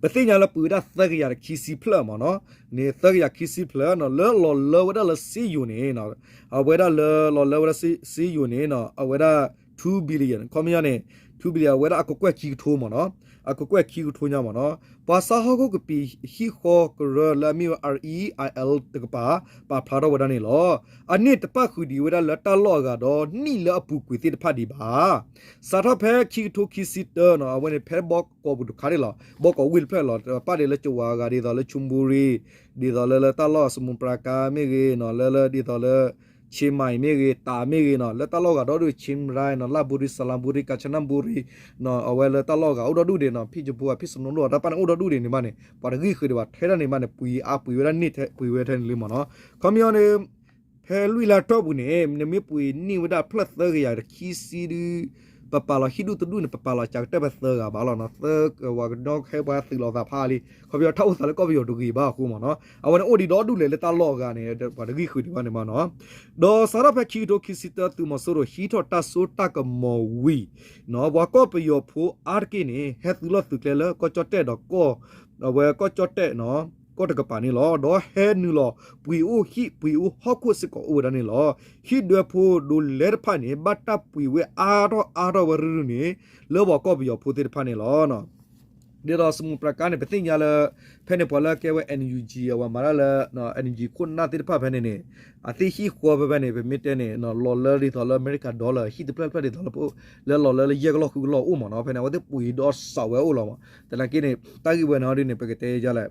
ပသ့ၣ်ညါလၢပှ့ၤဝဲဒၣ်သၢကယၤဒီးခံဆံဖျၢၣ်မ့ၢ်နီၤ, န့ၣ် သၢကယၤခံဆံဖျၢၣ်နီၤ လၢလီၤလၢဝဲဒၣ်လၢစ့ယိၤန့ၣ်နီၤ, အဝဲဒၣ်လၢလီၤလၢဝဲဒၣ်စ့ယိၤန့ၣ်နီၤ အဝဲဒၣ် two billion ခီပညီန့ၣ် two billion အဝဲဒၣ်အကကွဲၢ်ခံကထိမ့ၢ်နီၤ, အကကွဲၢ်ခံကထိညါမ့ၢ်နီၤ, ပှၤဆါဟီၣ်ခိၣ်ကပံာ်ဟံၣ်ဃီကရၢလၢအမ့ၢ်ဝဲ REIL တကပၤ ပာ်ဖျါထီၣ်ဝဲဒၣ်န့ၣ်လီၤ. အန့ၣ်တပၣ်ဃုာ်ဒံးဝဲဒၣ်လၢတၢ်လီၢ်အဂၤဒီး နံၣ်လၢအပူၤကွံာ်သ့ၣ်တဖၣ်ဒံးဘၣ် စးထီၣ်ဖဲခံကထိခံဆံတၢနီၤ အဝဲန့ၣ် ဖဲဘီကီးပူၤတခါန့ၣ်လီၤ. ဘီကီးဝ့ၢ်တဖျၢၣ်လီၤ. ပၣ်ဒံးလၢကဝၤအဂၤ ဒ်သိးလၢ Chonburi ဒ်သိးလၢလၢတၢ်လီၢ် စမူပရၤကါ မ့ၢ်ဂ့ၤနီၤ လၢလၢဒ်သိးလၢ ဆ့မၤအံၤ မ့ၢ်ဂ့ၤ တး မ့ၢ်ဂ့ၤနီၤ လၢတၢ်လီၢ်ဂၤဒီဒူၣ် ဆ့မရၤနီၤ လၢဘူရံ စလမ်ဘူရံ ကၣ်ဆနဘူရံ နီၤ အဝဲလၢတၢ်လီၢ်ဂၤအိၣ်ဒီဒူၣ်ဒံးနီၤ ဖံၣ်ကၠိဖိ ဖံၣ်စနိဒိၣ် တၢ်ပၢ်န့ၣ်အိၣ်ဒီဒူၣ်ဒံးန့ၣ်မးန့ၣ် ပှၤတဂံၢ်ဃုာ်ဒံးဘၣ် ထဲဒၣ်န့ၣ်မးန့ၣ် ပှ့ၤအါပှ့ၤဝဲဒၣ်န့ၣ် ပှ့ၤဝဲထဲန့ၣ်လံမ့ၢ်နီၤ. ခီပညီန့ၣ် ဖဲလွံၢ်လါတီၢ်ပူၤန့ၣ် နမ့ၢ်ပှ့ၤန့ၢ်ဝဲဒၣ်ဖျၢၣ်သၢကယၤဒီးခံဆံဒု ပပာ်လီၤဟံၣ်ဒူၣ်တဒူၣ်န့ၣ် ပပာ်လီၤစှၤကတၢၢ်ဖဲသၢဂၤဘၣ်လီၤနီၤ. သၢကဝၤကညီခဲပှၤသုးလီၤသးဖးလံ ခီပညီတၢ်အိၣ်သးလၢကီၢ်ပယီၤတဂ့ၤဘၣ်အဃိမ့ၢ်နီၤ အဝဲန့ၣ်အိၣ်ဒံးဒီဒူၣ်လဲၣ်လၢတၢ်လီၢ်အဂၤန့ၣ် ပှၤတဂံၢ်ဃုာ်ဒံးဘၣ်န့ၣ်မ့ၢ်နီၤ. ဒီးစးထီၣ်ဖဲခံကထိခံဆံတၢ သုးမီၤစိရိၤဟံးထီၣ်တၢ်စိတၢ်ကမီၤဝံၤ နီၤ ပှၤကီၢ်ပယီၤဖိအါတက့ၢ်န့ၣ် ဟဲသုးလီၢ်သုးကျဲလၢကီၢ်ကၠီၣ်တဲၣ်ဒီးကီၢ် အဝဲကီၢ်ကၠီၣ်တဲၣ်နီၤ ကီၢ်တကပၤန့ၣ်လီၤ. ဒီးဟဲနုာ်လီၤ ပှ့ၤအိၣ်ဟံၣ်ပှ့ၤအိၣ်ဟီၣ်ခိၣ်စ့ၢ်ကီးအိၣ်ဝဲဒၣ်န့ၣ်လီၤ. ဟံၣ်ဒွဲဖိဒိးလဲတဖၣ်န့ၣ် ဘၣ်တၢ်ပှ့ၤဝဲအါထီၣ်အါထီၣ်ဝဲရုၢ်ရုၢ်န့ၣ် လၢပှၤကီၢ်ပယီၤဖိသ့ၣ်တဖၣ်န့ၣ်လီၤ. ဒ်သိးစမူပရၤကါန့ၣ် ပသ့ၣ်ညါလၢ ဖဲန့ၣ်ပှၤလၢကဲဝဲ NUG အဝဲမၤတၢ်လၢ NUG ခိၣ်နၢ်သ့ၣ်တဖၣ်ဖဲန့ၣ်န့ၣ် အသ့ၣ်ဟံၣ်ဃီဖဲဖဲန့ၣ် ပမ့ၢ်တဲန့ၣ် လီၤလၢဒ်သိးလၢအမဲရကၤ dollar ဟံၣ်တဖျၢၣ်တဖျၢၣ်ဒ်သိးလၢ လၢလီၤလၢလၢယဲၢ်ကလီၢ်ဃုကလီၢ်အိၣ်မ့ၢ်နီၤ. ဖဲန့ၣ် အဝဲသ့ၣ်ပှ့ၤဒီးစးဝဲအိၣ်လီၤမး. သနာ်က့န့ၣ် တၢ်ဂ့ၢ်ဝဲန့ၣ်ဒ်န့ၣ် ပကတဲယါလဲၣ်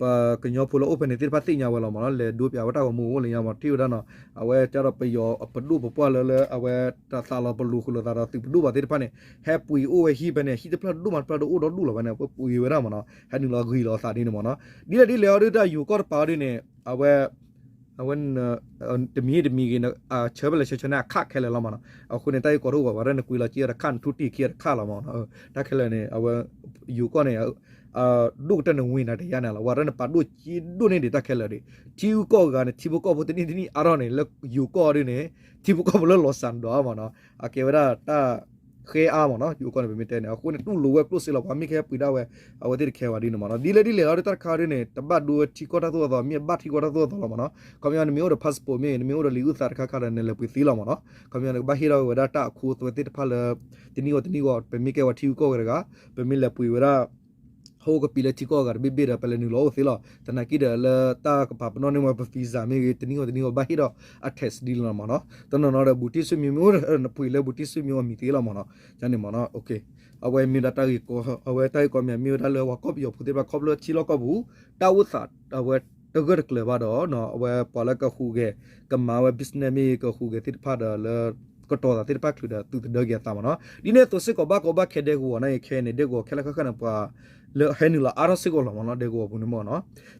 ပှၤကညီဖိလၢအိၣ်ဖဲန့ၣ်သ့ၣ်တဖၣ်သ့ၣ်ညါဝဲလီၤမ့ၢ်နီၤ, လဲၤဒိပၠးဝဲတၢ်ဂီၤမူအိၣ်လၢညါမး ထံၣ်ဝဲဒၣ်နီၤ, အဝဲကၢ်ဒီးပယီၤပဒိၣ်ပပှၢ်လၢလၢ အဝဲတၢ်သးလီၤပလိာ်ဃုာ်လိာ်သးဒီးသုးပဒိၣ်ဘၣ်သ့ၣ်တဖၣ်န့ၣ် ဟဲပှ့ၤအိၣ်ဝဲဟံၣ်ဖဲန့ၣ် ဟံၣ်တဖျၢၣ်ဒိၣ်မးတဖျၢၣ်ဒိၣ်အိၣ်ဒီဒူၣ်လီၤဝဲန့ၣ် ပှ့ၤဝဲဒၣ်မးနီၤ, ဟဲနုာ်လီၤဂ့ၤလီၤသးဒ်န့ၣ်မးနီၤ, ဒ်လဲၣ်ဒ်လဲၣ်အီၤဒုးတၢ်ယိၤကီၢ်တပၤအီၤဒုးန့ၣ် အဝဲ အဝဲ တမံၤတမံၤဂ့ၤ ဆၢဖဲလဲၣ်ဆၢဆၢန့ၣ် အခးခဲလၢာ်လီၤမးနီၤ, အဃိန့ၣ် တၢ်ဂ့ၢ်ကီးတအိၣ်ဘၣ် ပှၤရဲၣ်နကွံလီၤက့အီၤတခါ နထူတံၢ်ခံအီၤတခါလီၤမးနီၤ, တၢ်ခဲလၢာ်န့ၣ် အဝဲ ယိၤကီၢ်န့ၣ် ဒိၣ်ကတၢၢ်န့ၣ်ဝ့ၢ်နၤတယါန့ၣ်လီၤ, ပှၤရဲၣ်နပာ်ဒိၣ်က့ဒိၣ်န့ၢ်ဒံးတၢ်ခဲလၢာ်ဒံး, ထံဂုၤကီၢ်ဂၤန့ၣ် ထံဖိကီၢ်ဖိတနံၣ်တနံၣ်အါထီၣ်န့ၣ် လၢယိၤကီၢ်ဒုးန့ၣ် ထံဖိကီၢ်ဖိလၢလီၤစၢ်န့ၣ်ဒီးမးနီၤ, အကဲဝဲဒၣ်တၢ် ဃဲအါမးနီၤ, ယိၤကီၢ်န့ၣ် ပမ့ၢ်တဲန့ၣ် အဃိန့ၣ် တူၢ်လိာ်ဝဲကျိၣ်စ့လီၤ, ပှၤမ့ၢ်ကဟဲပှ့ၤဒၣ်ဝဲ အဝဲသ့ၣ်တခဲဝဲဒ်န့ၣ်မးနီၤ, ဒ်လဲၣ်ဒ်လဲၣ်အီၤဒုးတၢ်တခါဒုးန့ၣ် တဘၣ်ဒိဝဲထံကီၢ်တၢ်သိၣ်တၢ်သီ မ့ၢ်ဘၣ်ထံကီၢ်တၢ်သိၣ်တၢ်သီလီၤမးနီၤ, ခီပညီနမ့ၢ်အိၣ်ဒီး passport မ့ၢ်ဂ့ၤ နမ့ၢ်အိၣ်ဒီးလံာ်အုၣ်သးတခါခါဒီး နလဲၤပှ့ၤသ့လီၤမးနီၤ, ခီပညီနကဘၣ်ဟ့ၣ်ထီၣ်ဝဲဒၣ်တၢ်အခိအသွဲသ့ၣ်တဖၣ်လၢ တနံၣ်ဂီၢ်တနံၣ်ဂီၢ် ပမ့ၢ်ကဲဝဲထံဂုၤကီၢ်ဂၤတဂၤ ပမ့ၢ်လဲၤပှ့ၤဝဲဒၣ် ဟီၣ်ကပံာ်လၢထံကီၢ်ဂၤတဘ့ၣ်ဘ့ၣ်ဒီး ပလဲၤနုာ်လီၤအိၣ်သ့လီၤ, သနာ်က့ဒီးလၢတၢ်ကပာ်ပနီၣ်န့ၢ်ဝဲပ visa မ့ၢ်ဂ့ၤ တနံၣ်ဂီၢ်တနံၣ်ဂီၢ်ဘၣ်ဟ့ၣ်ထီၣ်အ tax ဒ်လီၤမးနီၤ, တနီၤနီၤဒီး ဘူၣ်တံၢ်ဆွေမျိုး မ့ၢ်အိၣ်ဒီးနပှ့ၤလၢဘူၣ်တံၢ်ဆွေမျိုးအမံၤသ့လီၤမးနီၤ, န့ၣ်မးနီၤ, အဝဲမ့ၢ်ဒၣ်တၢ်ဂ့ၢ်ကီ အဝဲတၢ်ဂ့ၢ်ကီမ့ၢ်မ့ၢ်ဝဲဒၣ်လၢပှၤကီၢ်ပယီၤဖိသ့ၣ်တဖၣ်ခီဖျိထံလီၢ်ကီၢ်ပူၤ တၢ်အိၣ်သးအဝဲတဂၢၢ်တကျၢၤဘၣ်ဒီး အဝဲပှၤလၢကဟူးဂဲၤ ကမၤဝဲ business မ့ၢ်ဂ့ၤ ကဟူးဂဲၤသ့ၣ်တဖၣ်ဒီးလၢ ကတီၤသးသ့ၣ်တဖၣ်ချုးဒီးသုးသဒၢက့ၤအသးမးနီၤ, ဒ်န့ၣ်အသိးစ့ၢ်ကီးဘၣ်ကီဘၣ်ခဲဒဲကဝီၤန့ၣ် ခဲအံၤန့ၣ် ဒဲကဝီၤခဲလၢာ်ခဲခါန့ၣ် ပှၤလၢဟဲနုာ်လီၤအါထီၣ်စ့ၢ်ကီးလီၤမးနီၤ ဒဲကဝီၤပူၤန့ၣ်မးနီၤ,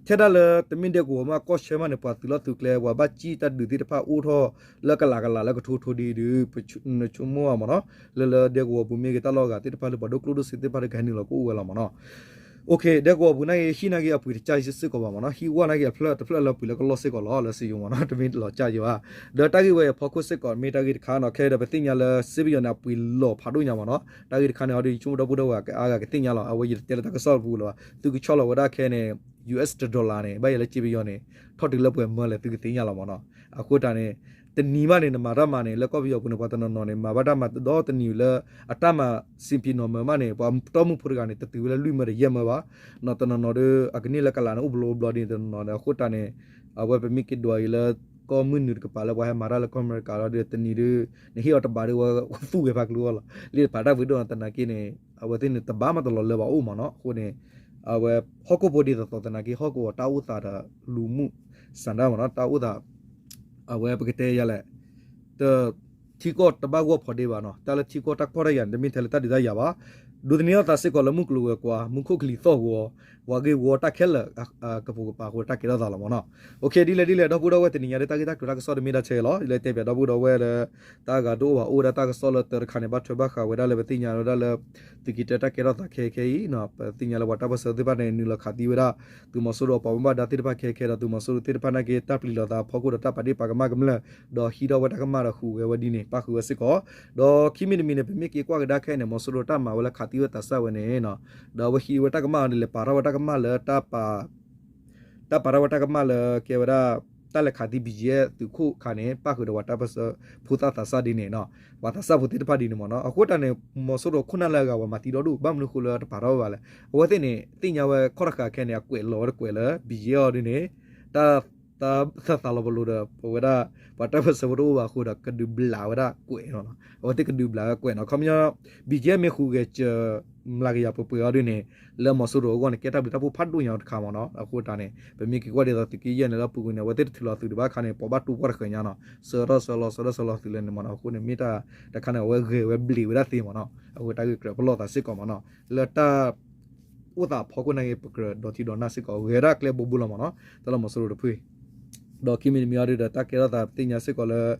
ထဲဒၣ်လၢတမ့ၢ်ဒဲကဝီၤမး ကီၢ်ဆၢမးန့ၣ် ပှၤသုးလီၢ်သုးကျဲ ပှၤဘၣ်စံၣ်တၢ်ဒုးသ့ၣ်တဖၣ်အိၣ်ထီၣ်လၢကလးကလးလၢကထိထိဒ်ဒုး နဆိကမိၣ်မးနီၤ, လၢလၢဒဲကဝီၤပူၤမ့ၢ်ဂ့ၤ တၢ်လီၢ်ဂၤသ့ၣ်တဖၣ်လၢပှၤဒိၣ်ကျိၣ်ဒိၣ်စ့သ့ၣ်တဖၣ်ဒီးကဟဲနုာ်လီၤကအိၣ်ဝဲလီၤမးနီၤ. ဒဲကဝီၤပူၤန့ၣ်ဂ့ၤ ဟံၣ်န့ၣ်ဂ့ၤ အပှ့ၤတကၢ်စ့ၢ်ကီးဘၣ်မးနီၤ, ဟံၣ်ဝဲန့ၣ်ဂ့ၤအဖျၢၣ်တဖျၢၣ်လၢပှ့ၤလၢကလီၢ်စ့ၢ်ကီးလီၤ လၢစံယိၤမးနီၤ, တမ့ၢ်လီၤကၢ်ယိၤဧါ. ဒီးတၢ်ဂ့ၢ်ဝဲအံၤအဖီခိၣ်စ့ၢ်ကီး မ့ၢ်တၢ်ဂ့ၢ်တခါနီၤ, ခဲအံၤဒီးပသ့ၣ်ညါလၢစ့ပယီၤန့ၣ် အပှ့ၤလီၤဖးဒိၣ်ညါမးနီၤ, တၢ်ဂ့ၢ်တခါန့ၣ်အီၤဒီး ယဆိကမိၣ်ဒီပုၢ်ဒီဝဲၢ်အါဂၤကသ့ၣ်ညါလီၤ, အဝဲယတတဲလၢတၢ်ကစီၣ်တပူၤလၢၤဘၣ်, သုကဆီၣ်လီၤဝဲဒၣ်ခဲအံၤန့ၣ် US တ dollar န့ၣ် ဘၣ်ယၤလၢစ့ပယီၤန့ၣ် ထီၣ်တုၤလၢပှဲၤမၢလဲၣ် သုကသ့ၣ်ညါလီၤမးနီၤ. အဃိတၢ်န့ၣ် တနံၤဘၣ်န့ၣ် နမၤတၢ်မၤန့ၣ် လၢကီၢ်ပယီၤပူၤန့ၣ် ပှၤတနီၤနီၤန့ၣ် မၤဘၣ်တၢ်မၤဒီတနံၤလၢ အတၢ်မၤစံးပံးနီၢ်မၢမးန့ၣ် ပှၤတီၢ်မုၢ်ဖိတဂၤန့ၣ် တတုၤဝဲလၢလွံၢ်မၢဒီးယဲၢ်မၢဘၣ်, တနီၤနီၤဒီး အကန့ၢ်လၢကလးန့ၣ် အိၣ်ဘျီဘျီဒ်န့ၣ်တနီၤနီၤဒီး အဃိတၢ်န့ၣ် အဝဲပမ့ၢ်က့ၤဒွးအံၤလၢ ကီၢ်မုၢ်နုာ်တကပၤလၢပှၤဟဲမၤတၢ်လၢကီၢ်အမဲရကၤလီၤဒီး တနံၤဒုး နဟ့ၣ်အီၤတဘးဒုးဝဲ သူၣ်ဝဲဖးကျိအီၤလီၤ. လၢတပာ်တၢ်ဝံၤဒိၣ်နီၤ သနာ်က့န့ၣ် အဝဲသ့ၣ်န့ၣ်တဘၣ်မးတလီၤလၢၤဘၣ်အိၣ်မးနီၤ. အဃိန့ၣ် အဝဲဟီၣ်ခိၣ်ဖိဒ်သိးသိးသနာ်က့ ဟီၣ်ကဝီၤတၢ်အိၣ်သးဒီးလူၤမုၣ်စၣ်ဒၣ်မးနီၤ တၢ်အိၣ်သး အဝဲပကတဲယၤလဲၣ် တ ထံကီၢ်တဘၣ်ဂီၢ်ဖီဒ့ဘၣ်နီၤ. တၢ်လၢထံကီၢ်တၢ်ကီတၢ်ယာ်န့ၣ် တမ့ၢ်ထဲလၢတၢ်ဒုးတၢ်ယၤဘၣ်. ဒိးသန့ၤထီၣ်သးစ့ၢ်ကီးလၢမုၢ်ကျိၤဝဲၤကွာ် မူခိၣ်ကလံၤသီၣ်ဂီၤ ပှၤဂ့ၢ်ဝီတၢ်ခဲလၢာ် ကပူၤကပၤအဃိတၢ်ကဲထီၣ်သးလီၤမးနီၤ. ဒ်လဲၣ်ဒ်လဲၣ် ဒီပုၢ်ဒီဝဲၢ်တနံၤညါဒ်တၢ်ဂ့ၢ်တၢ်ကျိၤတၢ်ကစီၣ်တမ့ၢ်ဒၣ်ထဲလီၤ. လၢတဲပၠးဒီပုၢ်ဒီဝဲၢ်လၢ တၢ်ဂၤဒိၣ်အိၣ်ဘၣ်အိၣ်ဝဲဒၣ်တၢ်ကစီၣ်လၢတၢတခါန့ၣ် ဘၣ်ထွဲဘၣ်ဃးဝဲဒၣ်လၢပသ့ၣ်ညါဝဲဒၣ်လၢ သုးက့တၢတၢ်ကဲထီၣ်သးခဲခဲအံၤ ပသ့ၣ်ညါလၢပှၤတၢ်ပၢၢ်ဆၢသ့ၣ်တဖၣ်န့ၣ် နုာ်လီၤခးသံဝဲဒၣ် သုးမီၤစိရိၤအပှၤဘၣ်မူဘၣ်ဒါသ့ၣ်တဖၣ်ခဲခဲဒီး သုးမီၤစိရိၤသ့ၣ်တဖၣ်နာ်က့ တၢ်ပျံၤလီၤသးအဖီခိၣ်ဒီးတၢ်ပာ်ဒ့ၣ်ပာ်ကမၣ်ကမျၢၢ် ဒီးဟံးထီၣ်ဝဲတၢ်ကမၣ်ဒီးဃုာ်ဝဲဒ်န့ၣ် ပၣ်ဃုာ်ဝဲစ့ၢ်ကီး ဒီးခံမံၤတမံၤန့ၣ် ပမ့ၢ်က့ၤကွၢ်ကဒါခဲအံၤန့ၣ် မီၤစိရိၤတၢ်မၤဝဲလၢခးသံဝဲသးစၢ်ဝဲန့ၣ် ဒီးအဝဲဟံးဝဲတၢ်ကမၣ်အီၤဒ်လဲၣ် ပာ်ထီၣ်ဝဲတၢ်ကမၣ်လၢ တၢ်ပာ်ထီၣ်ဝဲတၢ်ကမၣ်လၢကဲဝဲဒၣ် တၢ်လဲၤခးသံ ဘံၣ်ကၠံၣ်အဲၣ် သုးခိၣ်ခါန့ၣ် ပၣ်ဃုာ်ဒီးပှၤတၢ်ပၢၢ်ဆၢဖိသၣ်သးစၢ်ဒ်န့ၣ် ပှၤသးစၢ်ဖိသ့ၣ်တဖၣ်ဒ်န့ၣ်မးနီၤ. အဃိတၢ်န့ၣ် မီၤစိရိၤခိၣ်နၢ်လၢအဂၤဝဲမၤသံဒီဒူၣ် ဘၣ်မနုၤဃိလၢတပာ်ထီၣ်ဝဲဘၣ်လဲၣ်. အဝဲသ့ၣ်န့ၣ် သ့ၣ်ညါဝဲခီၣ်တဃာ်ခဲန့ၣ် အကွဲးလီၤဝဲတကွဲးလၢ ဘံၣ်ကၠံၣ်အဲၣ်အီၤဒ်န့ၣ် တၢ် တၢ်သးလီၤပလိာ်ဒီး ပဝဲဒၣ် ပှၤတၢ်ပၢၢ်ဆၢဖိတအိၣ်ဘၣ်အဃိဒီး ကဒုးဘျးဝဲဒၣ်ကွဲးနီၤ. အဝဲသ့ၣ်ကဒုးဘျးဝဲကွဲးနီၤ. ခီပညီ ဘံၣ်ကၠံၣ်အဲၣ် မ့ၢ်ဃုာ်ဂဲၤစၢၤ မျးကယၤပှဲၤပှဲၤအီၤဒ်န့ၣ် လၢမီၤစိရိၤအဂီၢ်န့ၣ် ကဲတၢ်ဘျုးတၢ်ဖှိၣ်ဖးဒိၣ်ညါတခါမးနီၤ. အဃိတၢ်န့ၣ် ပမ့ၢ်က့ၤကွၢ်ဒ်သိးသုးက့ယဲၢ်န့ၣ် လၢပူၤကွံာ်န့ၣ် အဝဲသ့ၣ်တထုးလီၤသုးဒံးဘၣ်ခါန့ၣ် ပိာ်ဘၣ်တူပှီၢ်တဃၢၤညါနီၤ. ဆၢထီၣ်ဆၢလီၤ ဆၢထီၣ်ဆၢလီၤသုးလဲၣ်န့ၣ်မးနီၤ. အဃိန့ၣ်မ့ၢ်တၢ်တခါန့ၣ် အဝဲဂဲၤဝဲဘျးဝဲဒၣ်သ့မးနီၤ. အဃိတၢ်ဂ့ၢ်ကြၢးပလီၢ်သးစ့ၢ်ကီးမးနီၤ လၢတၢ် အိၣ်သးအဖီခိၣ်နာ်က့ ပကြၢးဒီးထံဒီးနၢ်စ့ၢ်ကီး ဂဲၤဒၣ်ကျဲဘိဘိလီၤမးနီၤ တၢ်လၢမီၤစိရိၤတဖုအံၤ ဒီးခံမံၤတမံၤအံၤဒီး တၢ်ကဲထီၣ်သးပသ့ၣ်ညါစ့ၢ်ကီးလၢ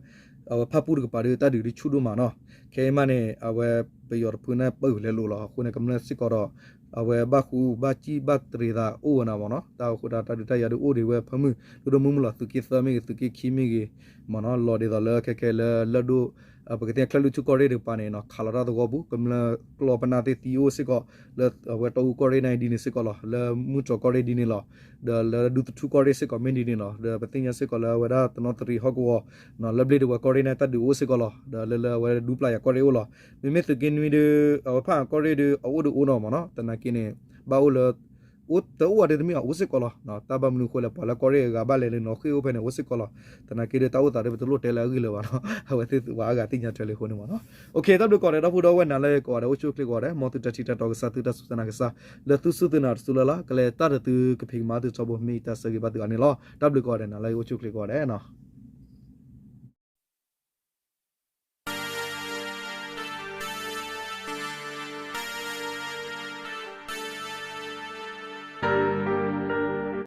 အဝဲဖၣ်ပူၣ်တကပၤဒီး တၢ်ဒုးဒုးဆူၣ်ဒိၣ်မးနီၤ. ခဲအံၤမးန့ၣ် အဝဲပယီၤတဖုန့ၣ် ပၢၢ်ဝဲလဲၤလိာ်လီၤ. အဃိန့ၣ် ကမျၢၢ်စ့ၢ်ကီးဒီး အဝဲဘၣ်ဃူဘၣ်စံၣ်ဘၣ်တရံးသးအိၣ်ဝဲနီၤမးနီၤ. တၢ်အဃိတၢ်ဒုးတၢ်ယၤဒုးအိၣ်ဒံးဝဲဖၢမုၢ် ဒိၣ်ဒိၣ်မုၢ်မုၢ်လီၤ. သုးက့သၢမ့ၢ်ဂ့ၤ သုးက့ခံမ့ၢ်ဂ့ၤ မးနီၤ လီၤဒ်သိးလၢခဲခဲလၢလၢၢ်ဒိၣ် ပကသ့ၣ်ညါချၢၣ်လွံၢ်ထူၣ်ကီၢ်ရ့ၣ်တကပၤန့ၣ်နီၤ ခးလီၤတၢ်သဝီပူၤ ကမျၢၢ်ကျီၢ်ပနၢ်သ့ၣ်သံအိၣ်စ့ၢ်ကီး လၢအဝဲတီအူကီၢ်ရ့ၣ်န့ၣ်ဒ်န့ၣ်စ့ၢ်ကီးလီၤ. လၢမုၢ်တြီၤကီၢ်ရ့ၣ်ဒ်န့ၣ်လီၤ. ဒီးလၢဒူသထူၣ်ကီၢ်ရ့ၣ်စ့ၢ်ကီးမ့ၢ်ဒ်န့ၣ်လီၤ. ဒီးပသ့ၣ်ညါစ့ၢ်ကီးလၢအဝဲဒၣ်တနီသရံၣ်ဟီၣ်ကဝီၤ လၢဘျ့ၣ်ဒဝဲၢ်ကီၢ်ရ့ၣ်န့ၣ် တၢ်ဒုးအိၣ်စ့ၢ်ကီးလီၤ. ဒီးလၢလၢအဝဲဒူပျၢ်ယၤကီၢ်ရ့ၣ်အိၣ်လီၤ. မ့မ့ၢ်သုးက့နွံဒုး အဝဲဖၣ်အၣ်ကီၢ်ရ့ၣ်ဒုး အအိၣ်ဒုးအိၣ်နီၤမးနီၤ. သနာ်က့န့ၣ် ဘၣ်အိၣ်လၢ အိၣ်တအိၣ်အီၤဒုးတမ့ၢ်အအိၣ်စ့ၢ်ကီးလီၤ. တၢ်ဘၣ်မနုၤအဃိလဲၣ် ပှၤလၢကီၢ်ရ့ၣ်အဂၤဘၣ်လဲၤလၢနီၢ်ဃ့ၢ်အိၣ်ဖဲန့ၣ် အိၣ်စ့ၢ်ကီးလီၤ. သနာ်က့ဒုးတၢ်အိၣ်သးဒုးပတလိၣ်တဲလၢအဂ့ၢ်လၢၤဘၣ်နီၤ. အဝဲသ့ၣ်သုးဝဲအဂၤသ့ၣ်ညါထွဲလံအဃိန့ၣ်မးနီၤ. တၢ်ဘျုးကိးဂၤဒဲး ဒီပုၢ်ဒီဝဲၢ်နၤလၢကိးဂၤဒဲး အိၣ်ဆူၣ်အိၣ်ချ့ကိးဂၤဒဲး မ်သုတၢ်ထံၣ်တၢ်တီကစၢ် သုတၢ်စူၢ်တၢ်နာ်ကစၢ် လၢသုစူၢ်သုနာ်တစူၢ်လၢ်လၢ် ကလဲၤတၢ်ဒီးသုကဖံးကမၤသုထီဘိ မ့ၢ်ယတၢ်ဆၢဂ့ၤဘၣ်သုအါန့ၣ်လီၤ. တၢ်ဘျုးကိးဂၤဒဲး နၤလၢအအိၣ်ဆူၣ်အိၣ်ချ့ကိးဂၤဒဲးနီၤ.